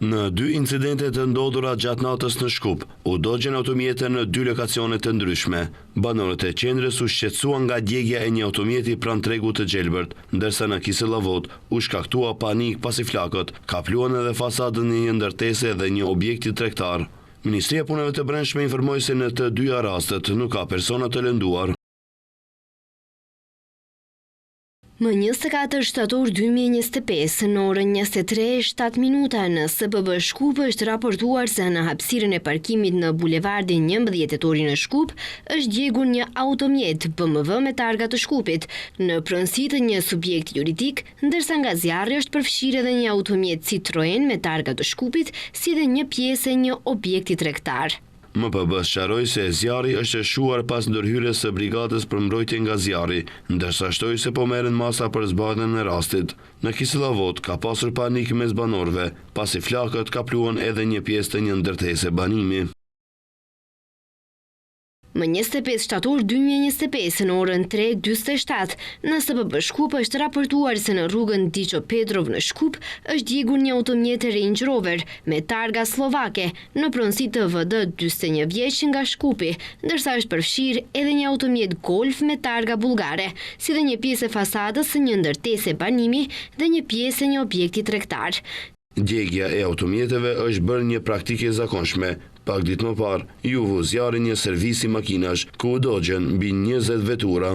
Në dy incidente të ndodhura gjatë natës në Shkup, u dogjën automjete në dy lokacione të ndryshme. Banorët e qendrës u shqetësuan nga djegia e një automjeti pranë Tregut të Gjelbërt, ndërsa në Kisellovodë u shkaktua panik pasi flakët kapluan edhe fasadën e një ndërtese dhe një objekti tregtar. Ministria e Punëve të Brendshme informoi se në të dyja rastet nuk ka persona të lënduar. Më 24 shtator 2025, në orën 23:07 minuta në SPB Shkup është raportuar se në hapësirën e parkimit në bulevardin 11 tetori në Shkup është djegur një automjet BMW me targa të Shkupit, në pronësi të një subjekti juridik, ndërsa nga zjarri është përfshirë edhe një automjet Citroen me targa të Shkupit, si dhe një pjesë e një objekti tregtar. MPB sqaroi se zjarri është shuar pas ndërhyrjes së Brigadës për Mbrojtje nga Zjarri, ndërsa shtoi se po merren masa për zbardhjen e rastit. Në Kisellovodë ka pasur panik mes banorëve, pasi flakët kapluan edhe një pjesë të një ndërtese banimi. Më 25 shtator 2025, në orën 3:47, në SPB Shkup është raportuar se në rrugën Diço Petrov në Shkup është djegur një automjet Range Rover me targa sllovake, në pronësi të VD 41 vjeç nga Shkupi, ndërsa është përfshirë edhe një automjet Golf me targa bullgare, si dhe një pjesë e fasadës së një ndërtese banimi dhe një pjesë e një objekti tregtar. Djegia e automjeteve është bërë një praktikë e zakonshme. Pak ditë më parë, iu vu zjarri një servisi makinash, ku u dogjën mbi 20 vetura.